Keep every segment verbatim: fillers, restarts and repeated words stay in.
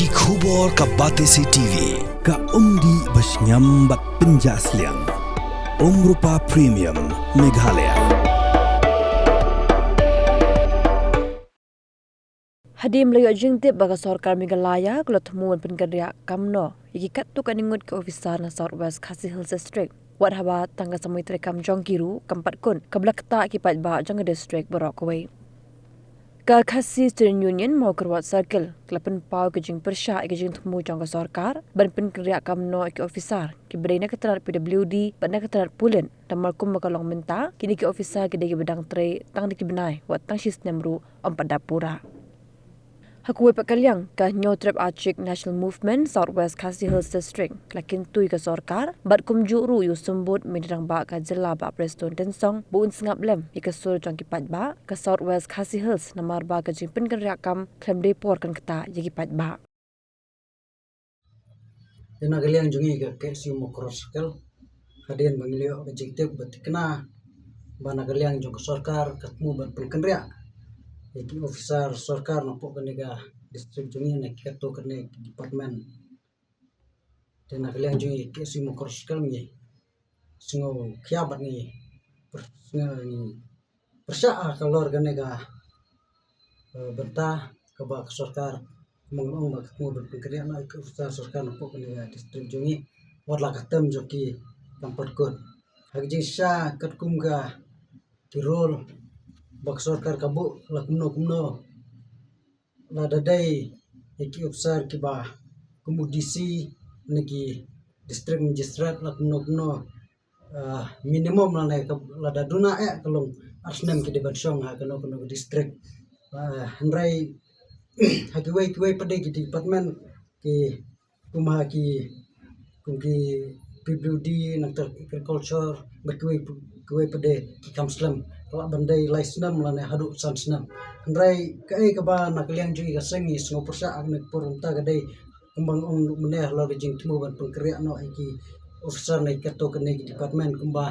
Ki khubor ka Batesi T V, ka umdih ba shngiam bad pynjah sliang. Umrupa Premium, Meghalaya. Hadien ba la ïoh jingtip ba ka sorkar Meghalaya ka la thmu ban pynkynriah kam noh ïa ki katto katne ngut ki officer na South West Khasi Hills District, wat haba tang ka samoi treikam jong ki ruh kam pat kut, kaba la ktah ki paidbah jong ka district baroh kawei. Ka Khasi Student Union Mawkyrwat Circle ka la pynpaw ka jingpyrshah ïa ka jingthmu jong ka sorkar ban pynkynriah kam noh ïa ki officer kiba dei na ka tnat P W D bad na ka tnat pulit, namar kumba ka long mynta kine ki officer ki dei kiba dang trei tang da ki bnai, wat tang shi snem ruh ym pat dap pura. Ha kawei pat ka liang, ka Hynñiewtrep Achik National Movement South West Khasi Hills District ka la kyntu ïa ka sorkar bad kumjuh ruh ïa u Symbud Myntri Rangbah ka jylla Bah Prestone Tynsong ba un sngap lem ïa ka sur jong ki paidbah ka South West Khasi Hills, namar ba ka jingpynkynriah kam khlem dei por kan ktah ïa ki paidbah. Te na ka liang jong ngi ka K S U Mawkyrwat Circle, hadien ba ngi la ïoh ka jingtip ba thikna ba na ka liang jong ka sorkar ka thmu ban pynkynriah ïa ki officer sorkar napoh kane ka district jong ngi na ki katto katne ki department. Te na ka liang jong ngi K S U Mawkyrwat Circle ngi sngewkhia bad ngi pyrshah, ngi pyrshah halor kane ka, eh, bynta kaba ka sorkar ka ong ba ka thmu ban pynkynriah noh ïa ki officer sorkar napoh kane ka district jong ngi, wat la ka term jong ki kam pat kut. Ha ka jingshisha katkum ka, ki rule ba ka sorkar ka buh, la kumno kumno, lada dei ïa ki officer kiba kum u D C ne ki district magistrate, la kumno kumno, ah, minimum lane ka, lada duna eh ka long ar snem ki dei ban shong ha kano kano ka district. Ah, hynrei ha kiwei kiwei pat de ki department ki, kum ha ki, kum ki P W D, nangta agriculture, bad kiwei kiwei pat de ki kam slem, ka lah ban dei lai snem lane haduh san snem. Hynrei kaei kaba na ka liang jong ngi ka seng ngi sngewpyrshah ha kane ka por mynta ka dei kumba nga ong mynne halor ka jingthmu ban pynkynriah noh ïa ki officer na ki katto katne ki department, kumba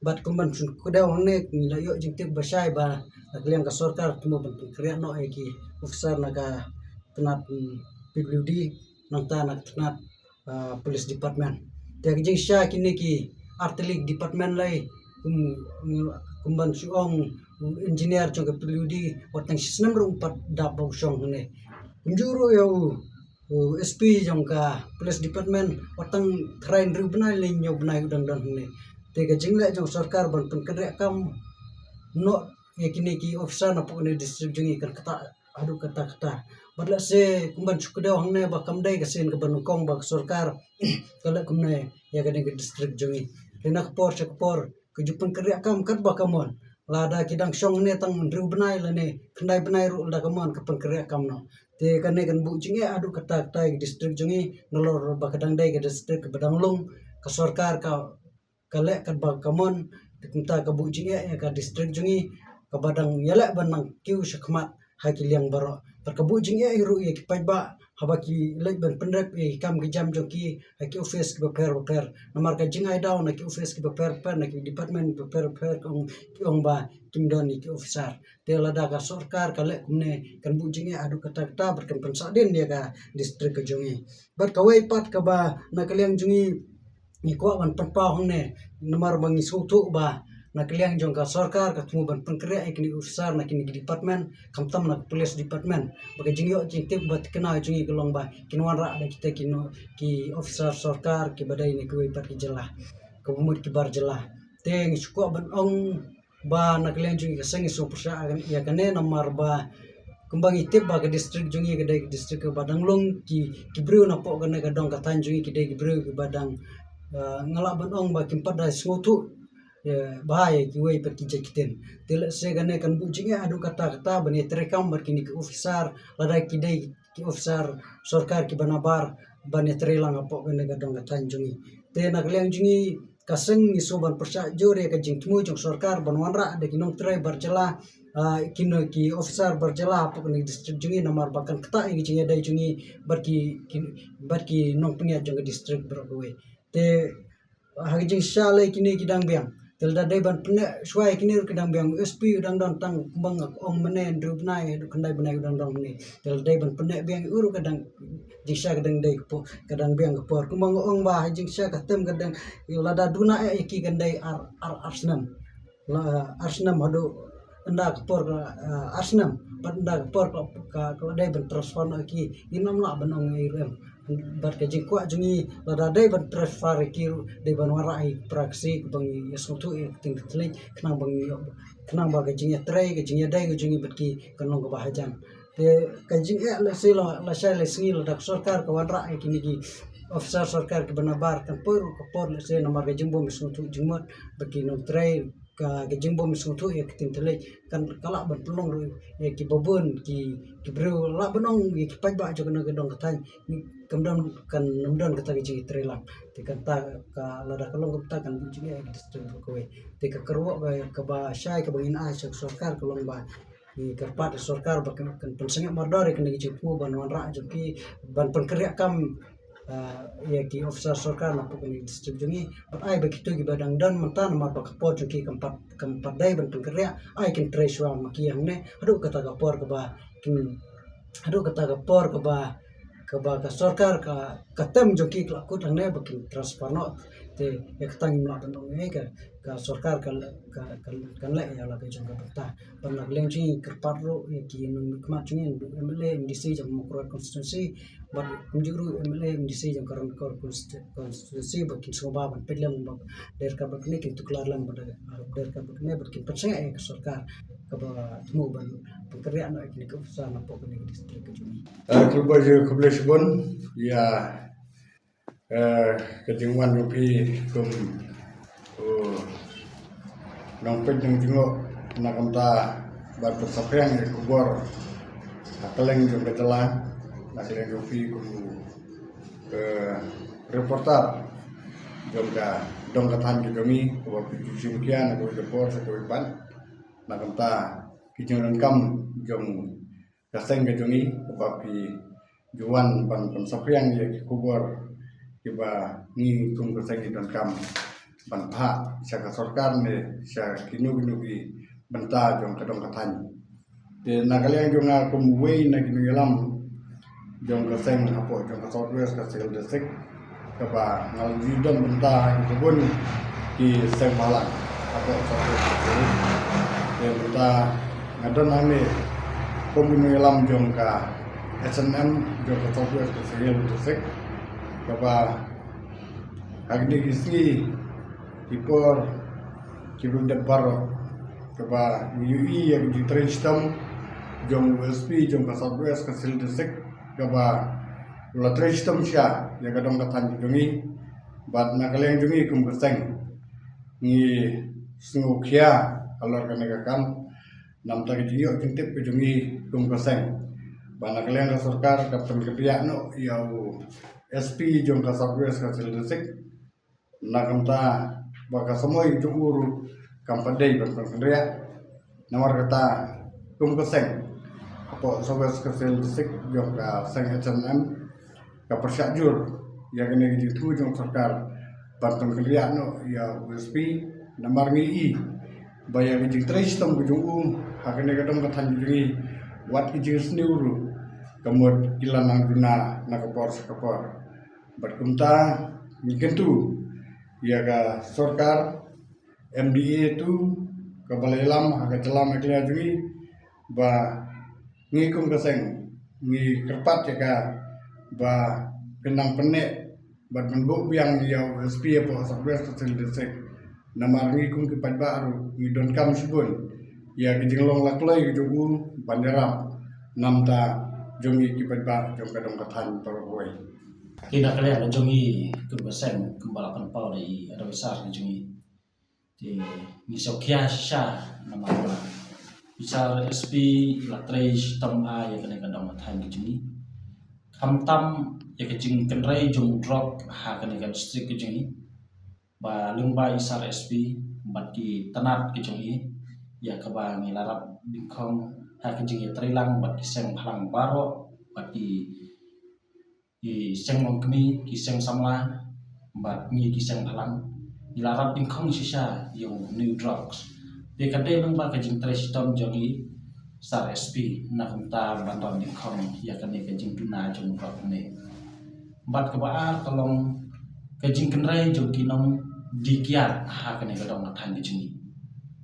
bad kumban shu kdew hangne ngi la ïoh jingtip ba shai ba na ka liang ka sorkar ka thmu ban pynkynriah noh ïa ki officer na ka tnat, mm, P W D, nangta na ka tnat, ah, police department. Te ka jingshisha kine ki artylli ki department lei, kum, kumban shu ong u engineer jong ka P W D wat tang shi snem ruh um pat dap ba u shong hangne. Kumjuh ruh ïa u u S P jong ka police department, wat tang trai hynriew bnai lane hynñiew bnai u dang don hangne. Te ka jingleh jong sorkar ban pynkynriah kam noh ïa kine ki officer napoh kane district jong ngi kan ktah haduh katta katta. Bad lehse kumban shu kdew hangne ba kam dei ka sien kaba nyngkong ba ka sorkar ka leh kumne ïa kane ka district jong ngi. Te na ka por sha ka por ka ju pynkynriah kam katba ka mon. Lada ki dang shong hangne tang hynriew bnai lane khyndai bnai ruh, lada ka mon ka pynkynriah kam noh. Te kane kan buh jingeh haduh katta katta ïa ka district jong ngi, nalor ba ka dang dei ka district kaba dang lung, ka sorkar ka, ka leh katba ka mon. Te kumta ka buh jingeh ïa ka district jong ngi kaba dang ïaleh ban nang kiew shakhmat ha ki liang baroh. Bad ka buh jingeh ruh ïa ki paidbah haba ki leit ban pynrep ïa ki kam ki jam jong ki ha ki office kiba pher bapher. Namar ka jingai daw na ki office kiba pher bapher, na ki department kiba pher bapher, ki ong, ki ong ba kim don ïa ki officer. Te lada ka sorkar ka leh kumne kan buh jingeh haduh katta katta bad kan pynsahdien ïa ka district ka jong ngi. Bad kawei pat kaba na ka liang jong ngi ngi kwah ban pynpaw hangne, namar ba ngi sngewthuh ba na ka liang jong ka sorkar ka thmu ban pynkynriah ïa kine ki officer na kine ki department, khamtam na ka police department. Ba ka jingïoh jingtip ba thikna jong ngi ka long ba kin wanrah da kita ki no, ki officer sorkar kiba dei na kiwei pat ki jylla, kaba mut ki bar jylla. Te ngi shu kwah ban ong ba na ka liang jong ngi ka seng ngi sngewpyrshah ïa kane, namar ba kumba ngi tip ba ka district jong ngi ka dei ka district kaba dang lung, ki, ki briew napoh kane ka dong ka thaiñ jong ngi ki dei ki briew kiba dang, ah, nga lah ban ong ba kim pat da sngewthuh, eh, bha ïa kiwei pat ki jait ktien. Te lehse kane kan buh jingeh haduh katta katta ban ïa treikam bad kine ki officer, lada ki dei ki officer sorkar kiba nabar ban ïa trei lang hapoh kane ka dong ka thaiñ jong ngi. Te na ka liang jong ngi ka seng ngi shu ban pyrshah jur ïa ka jingthmu jong sorkar ban wanrah da ki nongtrei bar jylla, ah, kine ki officer bar jylla hapoh kane ka district jong ngi, namar ba kan ktah ïa ka jingïadei jong ngi bad ki, ki, bad ki nongpynïaid jong ka district baroh kawei. Te ha ka jingshisha lei kine ki dang biang. Te lada dei ban pynneh shuwa ïa kine ruh ki dang biang. U S P u dang don tang kumba nga ong mynne hynriew bnai haduh khyndai bnai u dang don mynne. Te lada dei ban pynneh biang u ruh ka dang, jingshisha ka dang dei ka por, ka dang biang ka por. Kumba nga ong ba ha jingshisha ka term ka dang, lada duna eh ïa ki kan dei ar, ar, ar snem. La, ar snem haduh ynda ka por ka, ah, ar snem bad ynda ka por ka, ka, ka la dei ban transfer noh ïa ki, ngim lah ban ong ei ruh em. Bad ka jingkwah jong ngi lada dei ban transfer ïa ki ruh dei ban wanrah ïa ki para ka sngi kaba ngi ïa sngewthuh ïa ka ktien ka thylliej khnang ba ngi, khnang ba ka jingïatrei, ka jingïadei ka jong ngi bad ki kan long kaba hajan. Te ka jingeh lehse la, lashai lashisngi lada ka sorkar ka wanrah ïa kine ki officer sorkar kiba nabar, kan poi ruh ka por lehse namar ka jingbym sngewthuh jingmut bad ki nongtrei, ka, ka jingbym sngewthuh ïa ka ktien thylliej kan, ka lah ban pynlong ruh ïa kiba bun ki, ki briew lah ban ong ïa ki paidbah jong kane ka dong ka thaiñ, kam don, kan ym don kata ka jingïatreilang. Te kata ka, lada ka long kumta kan buh jingeh ïa ka district baroh kawei. Te ka kyrwoh ka, kaba shai kaba ngin ai sha ka sorkar ka long ba ngi kyrpad ïa ka sorkar ba kan, kan pynsangeh mardor ïa kane ka jingthmu ban wanrah jong ki, ban pynkynriah kam, ah, ïa ki officer sorkar napoh kane ka district jong ngi. Bad ai ba kito kiba dang don mynta namar ba ka por jong ki kam pat, kam pat dei ban pynkynriah, ai kin trei shuwa ma ki hangne haduh kata ka por kaba kin, haduh kata ka por kaba, kaba ka sorkar ka, ka term jong ki ka la kut hangne ba kin transfer noh. Te ïa kata ngim lah ban ong ei, ka, ka sorkar ka, ka, ka, kan leh ïa la ka jong ka bynta. Bad na ka liang jong ngi kyrpad ruh ïa ki nongmihkhmat jong ngi, naduh M L A, M D C jong Mawkyrwat constituency, bad kumjuh ruh M L A, M D C jong ka Ranikor constitu-, constituency ba kin sngewbha ban peit lem ba dei ka bad kane kin tuklar lem ba dei, ah, dei ka bad kane bad kin pynsangeh ïa ka sorkar kaba thmu ban pynkynriah noh ïa kine ki officer napoh kane ka district ka jong ngi. Eh, khublei, khublei shibun ïa, eh, ka jingwan jong phi kum u nongpeit nongjngoh na ka bynta ban pynsaphriang ïa ka khubor ha kylleng jong ka jylla, na ka liang jong phi kum u, eh, reporter jong ka dong ka thaiñ ka jong ngi, kaba phi ju shim khia na kawei ka por sha kawei pat na ka bynta ki jingdonkam jong ka seng ka jong ngi, kaba phi ju wan ban pynsaphriang ïa ki khubor kiba ngi kum ka seng ngi donkam ban phah sha ka sorkar ne sha kino kino ki bynta jong ka dong ka thaiñ. Te na ka liang jong nga kum uwei na ki nongïalam jong ka seng hapoh jong ka South West Khasi Hills District, kaba nga la ju don bynta ha ki bun ki seng bhalang hapoh South West Khasi Hills. Te bynta nga don hangne kum u nongïalam jong ka S N M jong ka South West Khasi Hills District, kaba ha kine ki sngi ki por kiba dep baroh, kaba ngi ïohi ïa ka jingtrei shitom jong u S P jong ka South West Khasi Hills District, kaba u la trei shitom shisha ïa ka dong ka thaiñ ka jong ngi. Bad na ka liang jong ngi kum ka seng ngi sngewkhia halor kane ka kam, na ka bynta ka jingïoh jingtip ka jong ngi kum ka seng, ba na ka liang ka sorkar ka pynkynriah noh ïa u S P jong ka South West Khasi Hills District. Na ka bynta ba ka samoi jong u ruh kam pat dei ban pynkynriah. Namar kata kum ka seng hapoh South West Khasi Hills District jong ka seng H N M ka pyrshah jur ïa kane ka jingthmu jong sorkar ban pynkynriah noh ïa u S P. Namar ngi i ba ïa ka jingtrei shitom ka jong u ha kane ka dong ka thaiñ ka jong ngi, wat ka jingsniew ruh ka mut ki la nang duna na ka por sha ka por. Bad kumta ngi kyntu ïa ka sorkar M D A tu kaba la ïalam ha ka jylla Meghalaya jong ngi, ba ngi kum ka seng ngi kyrpad ïa ka ba phin nang pynneh bad pynbuh biang ïa u S P hapoh South West Khasi Hills District. Namar ngi kum ki paidbah ruh ngi donkam shibun ïa ka jinglong la kloi ka jong u ban ïarap na ka bynta jong ngi ki paidbah jong ka dong ka thaiñ baroh kawei. Te na ka liang ka jong ngi kum ka seng, kumba la pynpaw da i advisor ka jong ngi, te ngi sngewkhia shisha namar ba i Sir S P i la trei shitom bha ïa kane ka dong ka thaiñ ka jong ngi. Khamtam ïa ka jingkynrei jong u drug ha kane ka district ka jong ngi, ba lyngba i Sir S P bad ki tnat ka jong i, ïa kaba ngi la rap dyngkhong ha ka jingïatreilang bad ki seng bhalang baroh, bad ki, ki seng longkmie, ki seng samla bad ngi ki seng bhalang, ngi la rap dyngkhong shisha ïa une u drugs. Te ka dei lyngba ka jingtrei shitom jong i Sar S P na kumta ban don ding khong ïa kane ka jingduna jong u brother ne. Bad kaba ar ka long ka jingkynrei jong ki nongdie kiad ha kane ka dong ka thaiñ ka jong ngi.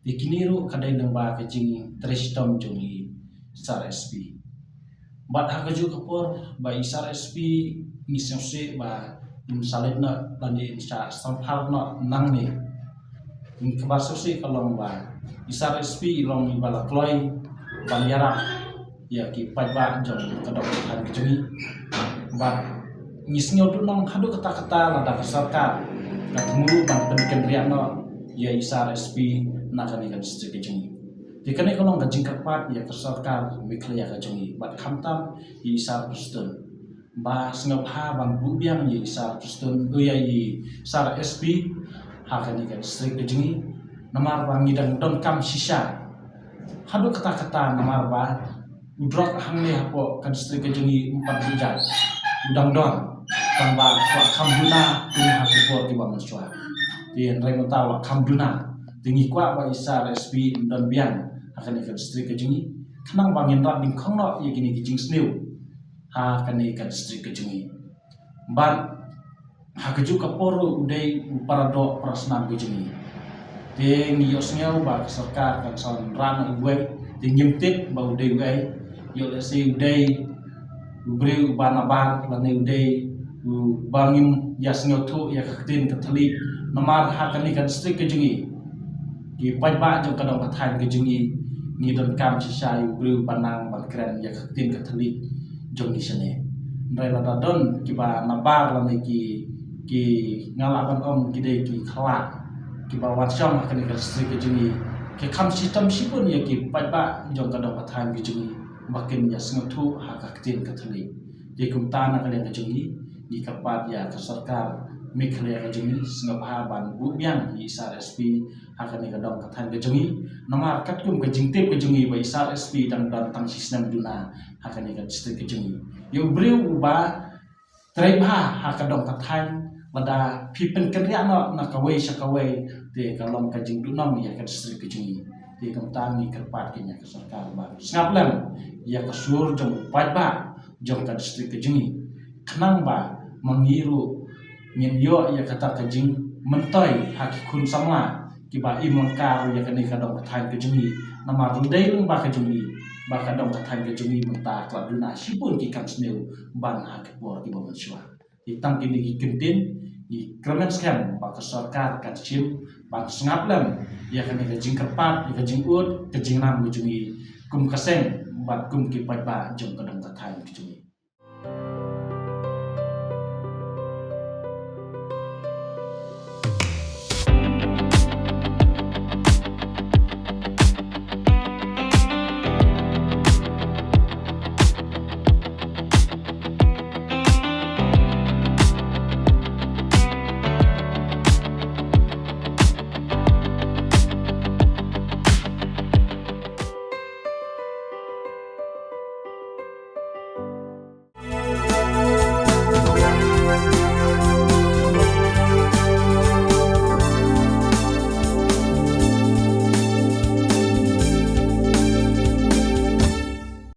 Te kine ruh ka dei lyngba ka jingtrei shitom jong i Sar S P. Bad ha kajuh ka por ba i Sar S P ngi sngewsih ba im sa leit noh lane im sa samphar noh nangne. Kaba sngewsih ka long ba i Sar S P i long iba la kloi ban ïarap ïa ki paidbah jong ka dong ka thaiñ ka jong ngi. Bad ngi sngew duhnong haduh katta katta lada ka sorkar ka thmu ban pynkynriah noh ïa i Sar S P na kane ka district ka jong ngi. Te kane ka long ka jingkyrpad ïa ka sorkar Meghalaya ka jong ngi bad khamtam ïa i Sar Prestone. Ba sngewbha ban buh biang ïa i Sar Prestone, ïa i Sar S P ha kane ka district ka jong ngi. Namar ba ngi dang donkam shisha haduh katta katta namar ba u drok hangne hapoh ka district ka jong ngi um pat buh jait. U dang don. Tang ba kwah kham duna kine ha ki por kiba mynshuwa. Te hynrei mynta u la kham duna. Te ngi kwah ba i Sar S P un don biang ha kane ka district ka jong ngi. Khnang ba ngin rat ding khong noh ïa kine ki jingsniew ha kane ka district ka jong ngi. Bad ha kajuh ka por ruh u dei u paradoh parasnam ka jong ngi. Te ngi ïohsngew ba ka sorkar kan sa wanrah noh iwei, te ngim tip ba u dei uei. Ïoh lehse u dei u briew uba nabar lane u dei uba ngim ïa sngewthuh ïa ka ktien ka thylliej. Namar ha kane ka district ka jong ngi, ki paidbah jong ka dong ka thaiñ ka jong ngi, ngi donkam shisha ïa u briew uba nang ban kren ïa ka ktien ka thylliej jong ngi shane. Hynrei lada don kiba nabar lane ki, ki nga lah ban ong ki dei ki khlak kiba wan shong ha kane ka district ka jong ngi, ki kham shitom shibun ïa ki paidbah jong ka dong ka thaiñ ka jong ngi ba kin ïa sngewthuh ha ka ktien ka thylliej. Te kumta na ka liang ka jong ngi, ngi kyrpad ïa ka sorkar Meghalaya ka jong ngi sngewbha ban buh biang ïa i Sar S P ha kane ka dong ka thaiñ ka jong ngi. Namar katkum ka jingtip ka jong ngi ba i Sar S P dang don tang shisnem duna ha kane ka district ka jong ngi. Ïa u briew uba trei bha ha ka dong ka thaiñ, lada phi pynkynriah noh na kawei sha kawei, te ka long ka jingduhnong ïa ka district ka jong ngi. Te kumta ngi kyrpad kin ïa ka sorkar ba sngap lem ïa ka sur jong u paidbah jong ka district ka jong ngi. Khnang ba ma ngi ruh ngin ïoh ïa kata ka jingmyntoi ha ki khun samla kiba im lyngkar ïa kane ka dong ka thaiñ ka jong ngi. Namar lada dei lyngba ka jong ngi, ba ka dong ka thaiñ ka jong ngi mynta ka la duna shibun ki kam sniew ban ha ki por kiba mynshuwa. Te tang kine ki kyntien, ngi kyrmen skhem ba ka sorkar kan shim ban sngap lem ïa kane ka jingkyrpad, ïa ka jingud, ka jingnam ka jong ngi kum ka seng bad kum ki paidbah jong ka dong ka thaiñ ka jong ngi.